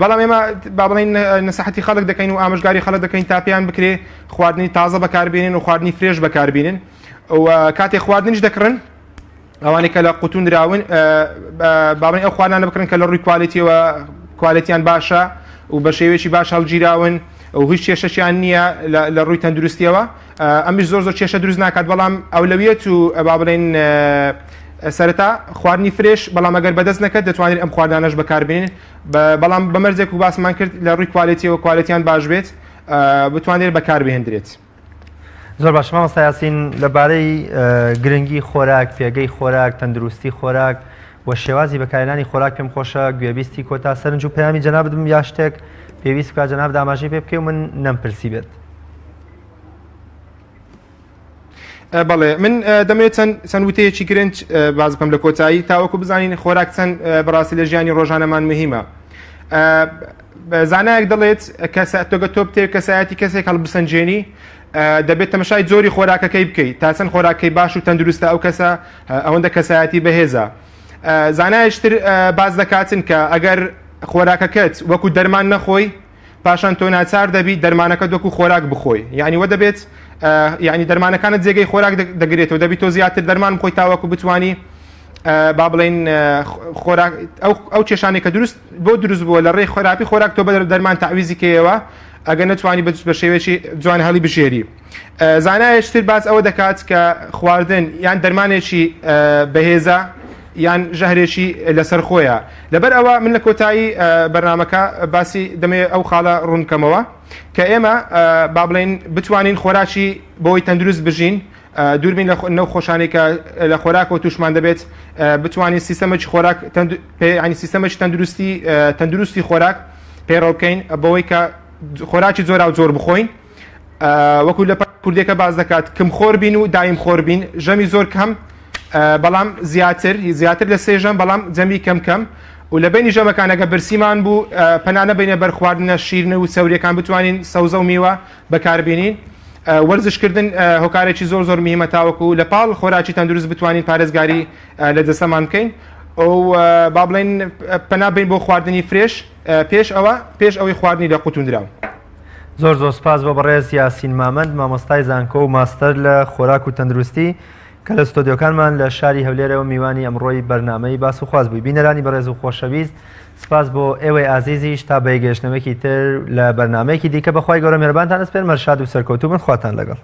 B: بەڵام ئێمە با بڵێن نەسەحەتی خەڵک دەکەین و ئامۆژگاری خەڵک دەکەین تا پێیان بکرێ خواردنی تازە بەکاربێنن و خواردنی fresh بەکاربینن و کاتێ خواردنیش دەکڕن ئەوانەی کە لە قوتون دراون با بڵێن ئەو خواردنانە بکڕن کە لە ڕووی quality ەوە quality یان باشە و بە شێوەیەکی باش هەڵگیراون و هیچ کێشەکیان نییە لە ڕووی تەندروستیەوە ئەمیش زۆر زۆر کێشە دروست ناکات بەڵام ئەولەویەت و با بڵێن سەرەتا خواردنی fresh بەڵام ئەگەر بەدەست نەکرد دەتوانێت ئەم خواردانەش بەکاربێنین بەڵام بە مەرجێک و باسمان کرد لە ڕووی quality ەوە quality یان باش بێت بتوانێت بەکاربهێندرێت.
A: زۆر باش مامۆستا یاسین لەبارەی گرنگی خۆراک پێگەی خۆراک تەندروستی خۆراک و شێوازی بەکارهێنانی خۆراک پێم خۆشە گوێبیستی کۆتا سەرنج و پەیامی جەنابت بم یا شتێک پێویست بکات جەنابت ئاماژەی پێ بکەی و من نەمپرسی بێت.
B: بەڵێ من دەمەوێت چەند چەند وتەیەکی گرنج باز بکەم لە کۆتایی تاوەکو بزانین خۆراک چەند بەڕاستی لە ژیانی ڕۆژانەمان مهمە زانایەک دەڵێت کەسە تۆگە تۆ بتێ کەسایەتی کەسێک هەڵبسەنجێنی دەبێت تەمەشای جۆری خۆراکەکەی بکەیت تا چەند خۆراکەی باش و تەندروستە ئەو کەسە ئەوەندە کەسایەتی بەهێزە زانایشتر باز دەکاتن کە ئەگەر خۆراکەکەت وەکو دەرمان نەخۆی پاشان تۆ ناچار دەبی دەرمانەکەت وەکو خۆراک بخۆی یعنی وە دەبێت یعنی دەرمانەکانت جێگەی خۆراک دەگرێتەوە دەبی تۆ زیاتر دەرمان بخۆی تاوەکو بتانی با بڵین خۆراک ئەو کێشانێک کە دروست بۆ دروست بووە لە ڕێی خراپی خۆراک تۆ بە دەرمان تەعویزی کەیەوە ئەگەر نەتوانی بە شێوەیەکی جوان هەڵی بژێری زانایەکی تر باس ئەوە دەکات کە خواردن یان دەرمانێکی بەهێزە یان ژەهرێکی لەسەر خۆیە لەبەر ئەوە من لە کۆتایی بەرنمەکە باسی دەمێ ئەو خاڵە ڕوونکەمەوە کە ئێمە با بڵێن بتوانین خۆراکی بۆی تەندروست بژین دووربین لە نەو خۆشانەی کە لە خۆراکەوە تووشمان دەبێت بتوانین سیستەمێکی خۆراک ینی سیستەمێکی تەندروستی تەندروستی خۆراک پەیڕەو بکەین بەوەی کە خۆراکی جۆرا و جۆر بخۆین وەکو لە کوردەکە باز دەکات کم خۆر بین و دایم خۆر بین ژەمی زۆر کەم بەڵام زیاتر زیاتر لە سێ ژەم بەڵام جەمی کەم کەم و لە بینی ژەمەکان ئەگە برسیمان بوو پەنا نەبینە بەر خواردنە شیرن و چەوریەکان بتوانین سەوزە و میوە بەکاربێنین وەرزشکردن هۆکارێکی زۆر زۆر مهمە تاوەکو لە پاڵ خۆراکی تەندروست بتوانین پارێزگاری لە جەستەمان بکەین و با بڵێن پەنا بین بۆ خواردنی fresh پێش ئەوە پێش ئەوەی خواردنی لە قوتوندراو.
A: زۆر زۆر سپاس بۆ بەڕێز یاسین مامەند مامۆستای زانکۆ و ماستەر لە خۆراک و تەندروستی کە لە ستۆدیۆکانمان لە شاری هەولێرەوە میوانی ئەمڕۆی بەرنامەی باس و خواست بووی بینەرانی بەڕێز و خۆشەویست سپاس بۆ ئێوەی ئازیزیش تا بەیگەشتنەوەکی تر لە بەرنامەیەکی دیکە بەخوای گەورە مێرەبانتان ئەسپێرم هەر شاد و سەرکەوتوو بن خواتان لەگەڵ.